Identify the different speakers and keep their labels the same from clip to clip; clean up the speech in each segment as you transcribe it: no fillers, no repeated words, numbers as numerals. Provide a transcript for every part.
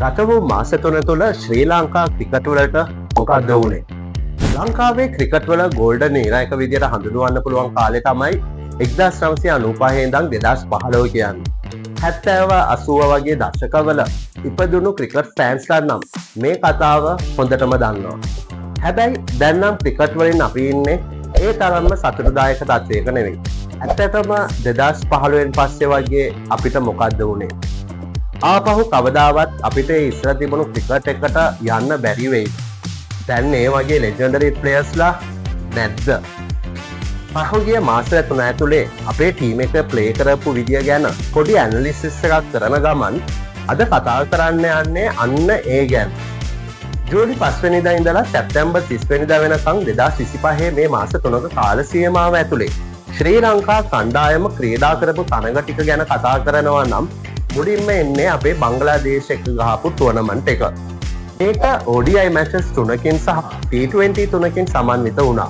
Speaker 1: ගත වූ මාස 3 තුළ ශ්‍රී ලංකා ක්‍රිකට් වලට මොකක්ද වුනේ? ලංකාවේ ක්‍රිකට් වල ගෝල්ඩන් ඒරා එක විදියට හඳුන්වන්න පුළුවන් කාලේ තමයි 1995 ඉඳන් 2015 කියන්නේ. 70, 80 වගේ දශකවල ඉපදුණු ක්‍රිකට් ෆෑන්ස්ලා නම් මේ කතාව හොඳටම දන්නවා. හැබැයි දැන් නම් ක්‍රිකට් වලින් අපි ඉන්නේ ඒ තරම්ම සතුටුදායක තත්ත්වයක නෙවෙයි. ඇත්තටම 2015න් පස්සේ වගේ අපිට මොකද්ද වුනේ? ආපහු කවදාවත් අපිට ඒ ඉස්සර තිබුණු ක්‍රිකට් එකට යන්න බැරි වෙයිද? දැන් ඒ වගේ ලෙජෙන්ඩරි ප්ලේයර්ස්ලා නැද්ද? පහුගිය මාස 3 ඇතුලේ අපේ ටීම් එක ප්ලේ කරපු විදිය ගැන පොඩි ඇනලිසිස් එකක් කරන ගමන් අද කතා කරන්න යන්නේ අන්න ඒ ගැන. ජූලි 5 වෙනිදා ඉඳලා සැප්තැම්බර් 30 වෙනිදා වෙනකන් 2025 මේ මාස 3ක කාල සීමාව ඇතුලේ ශ්‍රී ලංකා කණ්ඩායම ක්‍රීඩා කරපු තරඟ ටික ගැන කතා කරනවා නම් මුලින්ම එන්නේ අපේ බංග්ලාදේශ එක්ක ගහපු ටුර්නමන්ට් එක. මේක ODI matches තුනකින් සහ T20 තුනකින් සමන්විත වුණා.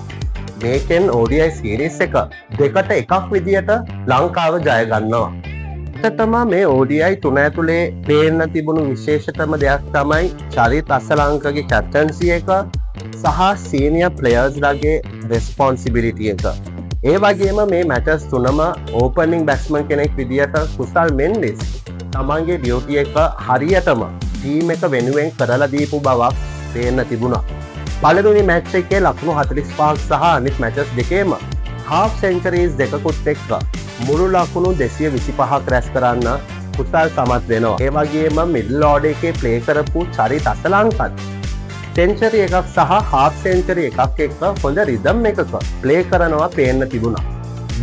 Speaker 1: මේකෙන් ODI series එක 2ට 1ක් විදියට ලංකාව ජය ගන්නවා. ඇත්තටම මේ ODI තුන ඇතුලේ පේන්න තිබුණු විශේෂතම දෙයක් තමයි චරිත් අසලංකගේ කැප්ටන්සි එක සහ සීනියර් ප්ලේයර්ස්ලාගේ රෙස්පොන්සිබිලිටි එක. ඒ වගේම මේ මැචස් තුනම ඕපනිං බැට්ස්මන් කෙනෙක් විදියට කුසල් මෙන්ඩිස් තමන්ගේ ඩියුටි එක හරියටම ටීම් එක වෙනුවෙන් කරලා දීපු බවක් පේන්න තිබුණා. පළවෙනි මැච් එකේ ලකුණු 45ක් සහ අනිත් මැචස් දෙකේම හාෆ් සෙන්චරීස් දෙකකුත් එක්ක මුළු ලකුණු 225ක් රැස් කරන්න කුසල් සමත් වෙනවා. ඒ වගේම මිඩල් ඕඩර් එකේ ප්ලේ කරපු චරිත් අසලංකත් සෙන්චරි එකක් සහ හාෆ් සෙන්චරි එකක් එක්ක හොඳ රිදම් එකක ප්ලේ කරනවා පේන්න තිබුණා.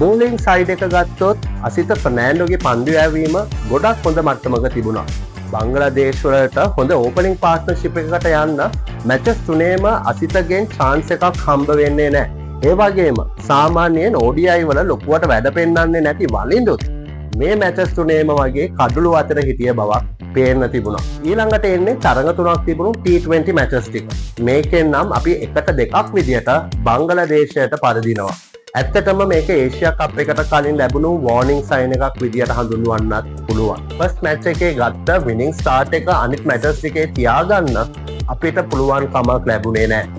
Speaker 1: බෝලිං සයිඩ් එක ගත්තොත් අසිත ෆර්නෑන්ඩෝගේ පන්දු යැවීම ගොඩක් හොඳ මට්ටමක තිබුණා. බංග්ලාදේශ වලට හොඳ ඕපනින් පාර්ට්නර්ෂිප් එකකට යන්න මැචස් තුනේම අසිතගෙන් චාන්ස් එකක් හම්බ වෙන්නේ නැහැ. ඒ වගේම සාමාන්‍යයෙන් ODI වල ලොකුවට වැඩ පෙන්වන්නේ නැති වලින්දුත් මේ මැචස් තුනේම වගේ කඩුළු අතර හිටිය බවක් පේන්න තිබුණා. ඊළඟට එන්නේ තරඟ තුනක් තිබුණු T20 matches ටික. මේකෙන් නම් අපි 1ට 2ක් විදියට බංග්ලාදේශයට පරදිනවා. ඇත්තටම මේක ඒෂියා කප් එකට කලින් ලැබුණු වෝර්නිං සයින් එකක් විදියට හඳුන්වන්නත් පුළුවන්. ෆස්ට් මැච් එකේ ගත්ත විනිං ස්ටාර්ට් එක අනිත් මැචස් ටිකේ තියාගන්න අපිට පුළුවන් කමක් ලැබුණේ නෑ.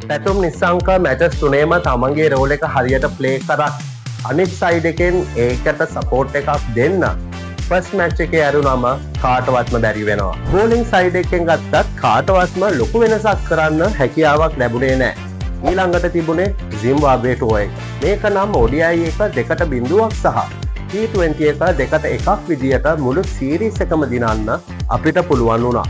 Speaker 1: පැතුම් නිස්සංක මැචස් තුනේම තමන්ගේ රෝල් එක හරියට ප්ලේ කරත් අනිත් සයිඩ් එකෙන් ඒකට සපෝට් එකක් දෙන්න ෆස්ට් මැච් එකේ ඇරුණම කාටවත්ම බැරි වෙනවා. බෝලිං සයිඩ් එකෙන් ගත්තත් කාටවත්ම ලොකු වෙනසක් කරන්න හැකියාවක් ලැබුණේ නෑ. ඊළඟට තිබුණේ සිම්බාබ්වේ ටුවර් එක. මේක නම් ODI එක 2ට 0ක් සහ T20 එක 2ට 1ක් විදියට මුළු සීරීස් එකම දිනන්න අපිට පුළුවන් වුණා.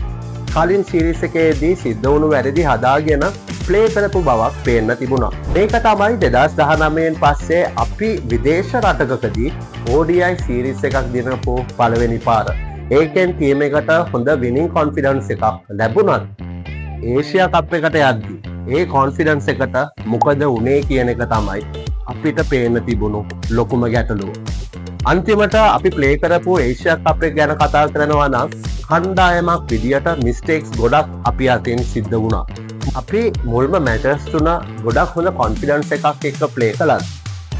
Speaker 1: කලින් සීරීස් එකේදී සිද්ධ වුණු වැරදි හදාගෙන ප්ලේ කරපු බවක් පේන්න තිබුණා. මේක තමයි 2019න් පස්සේ අපි විදේශ රටකකදී ODI series එකක් දිනපු පළවෙනි පාර. ඒකෙන් ටීම් එකට හොඳ විනිං කොන්ෆිඩන්ස් එකක් ලැබුණත් ඒෂියා කප් එකට යද්දි ඒ කොන්ෆිඩන්ස් එකට මොකද වුනේ කියන එක තමයි අපිට පේන්න තිබුණු ලොකුම ගැටලුව. අන්තිමට අපි ප්ලේ කරපු ඒෂියා කප් එක ගැන කතා කරනවා නම් කණ්ඩායමක් විදියට මිස්ටේක්ස් ගොඩක් අපි අතින් සිද්ධ වුණා. අපි මුල්ම මැචස් තුන ගොඩක් හොඳ කොන්ෆිඩන්ස් එකක් එක්ක ප්ලේ කළත්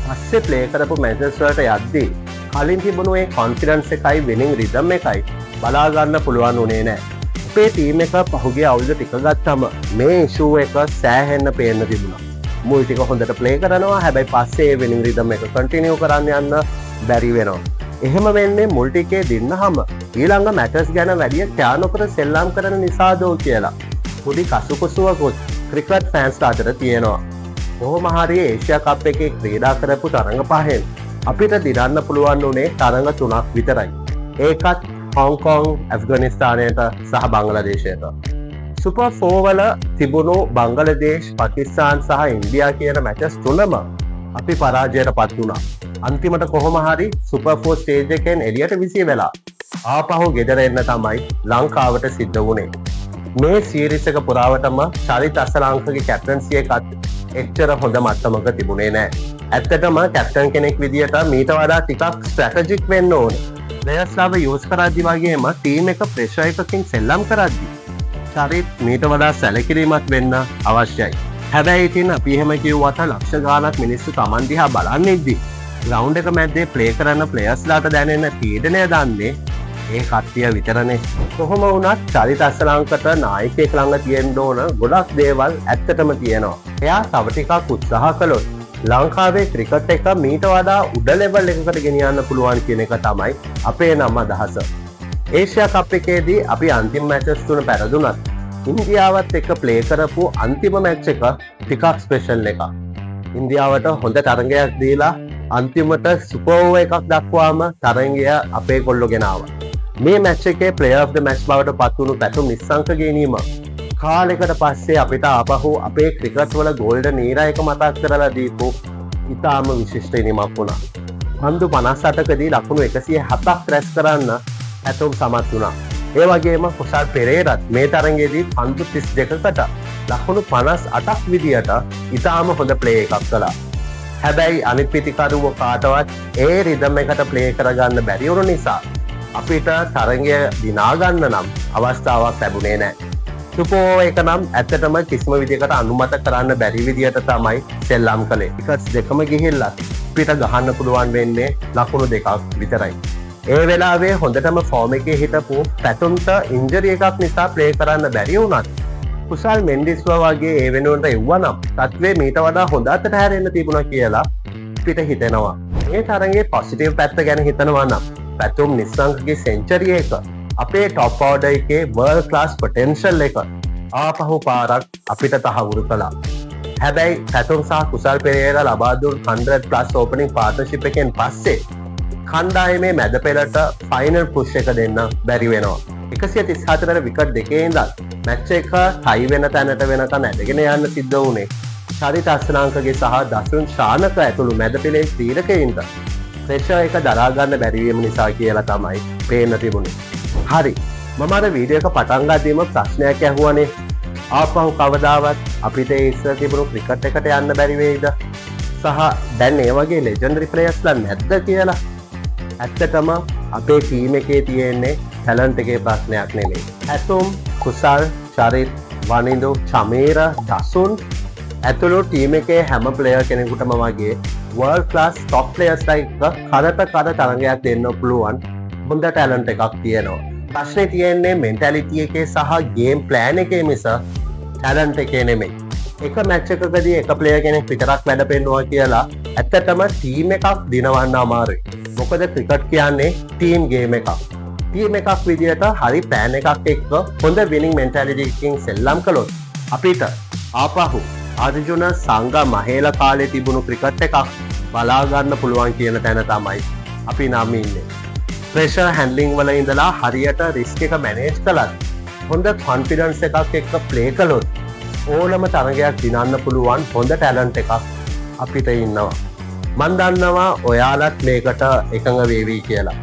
Speaker 1: පස්සේ ප්ලේ කරපු මැචස් වලට යද්දී කලින් තිබුණු ඒ කොන්ෆිඩන්ස් එකයි විනිං රිදම් එකයි බලා ගන්න පුළුවන් වුණේ නෑ. අපේ ටීම් එක පහුගිය අවුරුදු ටික ගත්තම මේ ඉෂුව එක සෑහෙන්න පේන්න තිබුණා. මුල් ටික හොඳට ප්ලේ කරනවා, හැබැයි පස්සේ ඒ විනිං රිදම් එක කන්ටිනියු කරන්න යන්න බැරි වෙනවා. එහෙම වෙන්නේ මුල් ටිකේ දින්නහම ඊළඟ මැචස් ගැන වැඩිය කෑ නොකර සෙල්ලම් කරන නිසාදෝ කියලා පොඩි කසුකොසුවකුත් ක්‍රිකට් ෆෑන්ස් අතර තියෙනවා. කොහොම හරි ඒෂියා කප් එකේ ක්‍රීඩා කරපු තරඟ පහෙන් අපිට දිනන්න පුළුවන් වුණේ තරඟ තුනක් විතරයි. ඒකත් හොංකොං, ඇෆ්ගනිස්තානයට සහ බංග්ලාදේශයට. සුපර් ෆෝර් වල තිබුණු බංග්ලාදේශ, පාකිස්තාන් සහ ඉන්දියා කියන මැචස් තුනම අපි පරාජයට පත් වුණා. අන්තිමට කොහොම හරි සුපර් ෆෝර් ස්ටේජ් එකෙන් එළියට විසි වෙලා ආපහු ගෙදර එන්න තමයි ලංකාවට සිද්ධ වුණේ. මේ සීරීස් එක පුරාවටම චරිත් අසලංකගේ කැප්ටන්සි එකත් එච්චර හොඳ මට්ටමක තිබුණේ නෑ. ඇත්තටම කැප්ටන් කෙනෙක් විදියට මීට වඩා ටිකක් ස්ට්‍රැටජික් වෙන්න ඕනේ. ප්ලේයර්ස්ලාව යූස් කරද්දි වගේම ටීම් එක ප්‍රෙෂර් එකකින් සෙල්ලම් කරද්දි චරිත් මීට වඩා සැලකිලිමත් වෙන්න අවශ්‍යයි. හැබැයි ඉතින් අපි එහෙම කිව්වට ලක්ෂ ගාණක් මිනිස්සු තමන් දිහා බලන් ඉද්දි ග්‍රවුන්ඩ් එක මැද්දේ ප්ලේ කරන ප්ලේයර්ස්ලාට දැනෙන පීඩනය දන්නේ ඒ කට්ටිය විතරනේ. කොහොම වුණත් චරිත අසලංකට නායකයෙක් ළඟ තියෙන්න ඕන ගොඩක් දේවල් ඇත්තටම තියෙනවා. එයා තව ටිකක් උත්සාහ කළොත් ලංකාවේ ක්‍රිකට් එක මීට වඩා උඩ ලෙවල් එකකට ගෙනියන්න පුළුවන් කියන එක තමයි අපේ නම් අදහස. ඒෂියා කප් එකේදී අපි අන්තිම මැචස් තුන පැරදුනත්, ඉන්දියාවත් එක්ක ප්ලේ කරපු අන්තිම මැච් එක ටිකක් ස්පෙෂල් එකක්. ඉන්දියාවට හොඳ තරගයක් දීලා අන්තිමට සුපර් ඕවර් එකක් දක්වාම තරගය අපේ කොල්ලෝ ගෙනාවා. මේ මැච් එකේ ප්ලේයර් ඔෆ් the match බවට පත් වුණු පැතුම් නිස්සංකගේ ඉනිම කාලෙකට පස්සේ අපිට ආපහු අපේ ක්‍රිකට් වල ගෝල්ඩන් ඊරා එක මතක් කරලා දීපු ඉතාම විශිෂ්ට ඉනිමක් වුණා. පන්දු 58කදී ලකුණු 107ක් රැස් කරන්න පැතුම් සමත් වුණා. ඒ වගේම කුසල් පෙරේරත් මේ තරගයේදී පන්දු 32කට ලකුණු 58ක් විදියට ඉතාම හොඳ ප්ලේ එකක් කළා. හැබැයි අනිත් පිතිකරුවෝ කාටවත් ඒ රිදම් එකට ප්ලේ කරගන්න බැරි වුණු නිසා අපිට තරගය දිනා ගන්න නම් අවස්ථාවක් ලැබුණේ නෑ. සුපර් ඕවර් එක නම් ඇත්තටම කිසිම විදිහකට අනුමත කරන්න බැරි විදියට තමයි සෙල්ලම් කළේ. විකට්ස් දෙකම ගිහිල්ලත් අපිට ගහන්න පුළුවන් වෙන්නේ ලකුණු 2ක් විතරයි. ඒ වෙලාවේ හොඳටම ෆෝම් එකේ හිටපු පැතුම්ට ඉන්ජරි එකක් නිසා ප්ලේ කරන්න බැරි වුණත්, කුසල් මෙන්ඩිස්ව වගේ ඒ වෙනුවට එව්වා නම් තත්ත්වය මීට වඩා හොඳ අතට හැරෙන්න තිබුණා කියලා අපිට හිතෙනවා. මේ තරගයේ පොසිටිව් පැත්ත ගැන හිතනවා නම්, පැතුම් නිස්සංකගේ සෙන්චරි එක අපේ ටොප් ඕඩර් එකේ වර්ල්ඩ් ක්ලාස් පොටෙන්ෂල් එක ආපහු පාරක් අපිට තහවුරු කළා. හැබැයි පැතුම් සහ කුසල් පෙරේරා ලබා දුන් 100 ප්ලස් ඕපනින් පාර්ට්නර්ෂිප් එකෙන් පස්සේ කණ්ඩායමේ මැද පෙළට ෆයිනල් පුෂ් එක දෙන්න බැරි වෙනවා. 134ට විකට් දෙකේ ඉඳන් මැච් එක ටයි වෙන තැනට වෙනකන් ඇදගෙන යන්න සිද්ධ වුණේ චරිත අසලංකගේ සහ දසුන් ශානක ඇතුළු මැද පෙළේ ක්‍රීඩකයින්ට ප්‍රෙෂර් එක දරා ගන්න බැරි වීම නිසා කියලා තමයි පේන්න තිබුණේ. හරි. මම අර වීඩියෝ එක පටන් ගද්දීම ප්‍රශ්නයක් ඇහුවනේ. ආපහු කවදාවත් අපිට ඒ ඉස්සර තිබුණු ක්‍රිකට් එකට යන්න බැරි වෙයිද? සහ දැන් ඒ වගේ ලෙජෙන්ඩරි ප්ලේයර්ස්ලා නැද්ද කියලා. ඇත්තටම අපේ ටීම් එකේ තියෙන්නේ ටැලන්ට් එකේ ප්‍රශ්නයක් නෙමෙයි. පැතුම්, කුසල්, චරිත්, වනිඳු, චමීර, දසුන් ඇතුළු ටීම් එකේ හැම ප්ලේයර් කෙනෙකුටම වගේ වර්ල්ඩ් ක්ලාස් ටොප් ප්ලේයර්ස්ලා එක්ක කරට කර තරගයක් දෙන්න පුළුවන් හොඳ ටැලන්ට් එකක් තියෙනවා. ප්‍රශ්නේ තියෙන්නේ මෙන්ටැලිටි එකේ සහ ගේම් ප්ලෑන් එකේ මිස ටැලන්ට් එකේ නෙමෙයි. එක මැච් එකකදී එක ප්ලේයර් කෙනෙක් විතරක් වැඩ පෙන්නුවා කියලා ඇත්තටම ටීම් එකක් දිනවන්න අමාරුයි. මොකද ක්‍රිකට් කියන්නේ ටීම් ගේම් එකක්. ටීම් එකක් විදියට හරි ප්ලෑන් එකක් එක්ක හොඳ විනිං මෙන්ටැලිටි එකකින් සෙල්ලම් කළොත් අපිට ආපහු අර්ජුන, සංග, මහේල කාලේ තිබුණු ක්‍රිකට් එකක් බලා ගන්න පුළුවන් කියන තැන තමයි අපි නම් ඉන්නේ. ප්‍රෙෂර් හැන්ඩ්ලිං වල ඉඳලා හරියට රිස්ක් එක මැනේජ් කළත්, හොඳ කොන්ෆිඩන්ස් එකක් එක්ක ප්ලේ කළොත් ඕනම තරගයක් දිනන්න පුළුවන් හොඳ ටැලන්ට් එකක් අපිට ඉන්නවා. මන් දන්නවා ඔයාලත් මේකට එකඟ වේවි කියලා.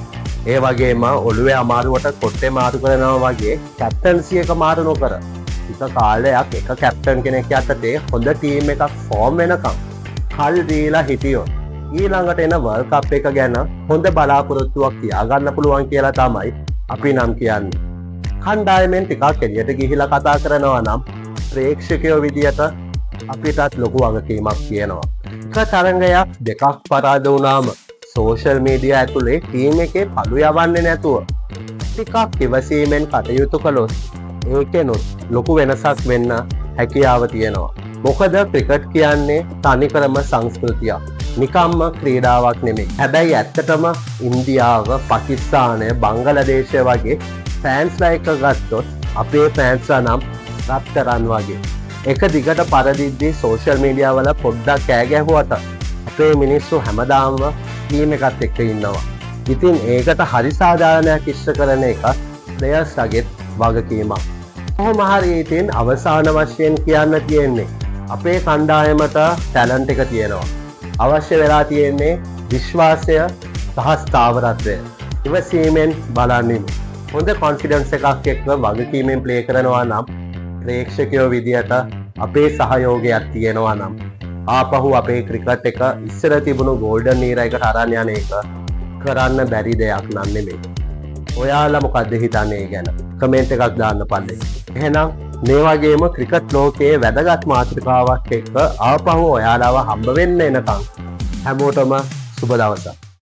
Speaker 1: ඒ වගේම ඔළුවේ අමාරුවට කොට්ටේ මාරු කරනවා වගේ කැප්ටන්සි එක මාරු නොකර ටික කාලයක් එක කැප්ටන් කෙනෙක් යටතේ හොඳ ටීම් එකක් ෆෝම් වෙනකම් කල් දීලා හිටියොත් ඊළඟට එන වර්ල්ඩ් කප් එක ගැන හොඳ බලාපොරොත්තුවක් තියාගන්න පුළුවන් කියලා තමයි අපි නම් කියන්නේ. කණ්ඩායමෙන් ටිකක් එළියට ගිහිලා කතා කරනවා නම්, ප්‍රේක්ෂකයෝ විදියට අපිටත් ලොකු වගකීමක් තියෙනවා. එක තරඟයක් දෙකක් පරාද වුණාම සෝෂල් මීඩියා ඇතුලේ ටීම් එකේ පළු යවන්නේ නැතුව ටිකක් ඉවසීමෙන් කටයුතු කළොත් ඒකෙනුත් ලොකු වෙනසක් වෙන්න හැකියාව තියෙනවා. මොකද ක්‍රිකට් කියන්නේ තනිකරම සංස්කෘතියක්. නිකම්ම ක්‍රීඩාවක් නෙමෙයි. හැබැයි ඇත්තටම ඉන්දියාව, පාකිස්තානය, බංගලාදේශය වගේ ෆෑන්ස්ලා එක ගත්තොත් අපේ ෆෑන්ස්ලා නම් රත්තරන් වගේ. එක දිගට පරදිද්දී සෝෂල් මීඩියා වල පොඩ්ඩක් කෑ ගැහුවට අපේ මිනිස්සු හැමදාම ටීම් එකත් එක්ක ඉන්නවා. ඉතින් ඒකට හරි සාධාරණයක් ඉෂ්ට කරන එක ප්ලේයර්ස්ලාගෙත් වගකීමක්. කොහොම හරි ඉතින් අවසාන වශයෙන් කියන්න තියෙන්නේ අපේ කණ්ඩායමට ටැලන්ට් එක තියෙනවා. අවශ්‍ය වෙලා තියෙන්නේ විශ්වාසය සහ ස්ථාවරත්වය. ඉවසීමෙන් බලන් ඉමු. හොඳ කොන්ෆිඩන්ස් එකක් එක්ක වගකීමෙන් ප්ලේ කරනවා නම්, ප්‍රේක්ෂකයෝ විදියට අපේ සහයෝගයක් තියෙනවා නම්, ආපහු අපේ ක්‍රිකට් එක ඉස්සර තිබුණු ගෝල්ඩන් ඊරා එකට අරන් යන එක කරන්න බැරි දෙයක් නම් නෙමෙයි. ඔයාලා මොකද්ද හිතන්නේ ඒ ගැන? කමෙන්ට් එකක් දාන්න පල්ලේ. එහෙනම් මේ වගේම ක්‍රිකට් ලෝකයේ වැදගත් මාතෘකාවක් එක්ක ආපහු ඔයාලව හම්බ වෙන්න එනකන් හැමෝටම සුබ දවසක්.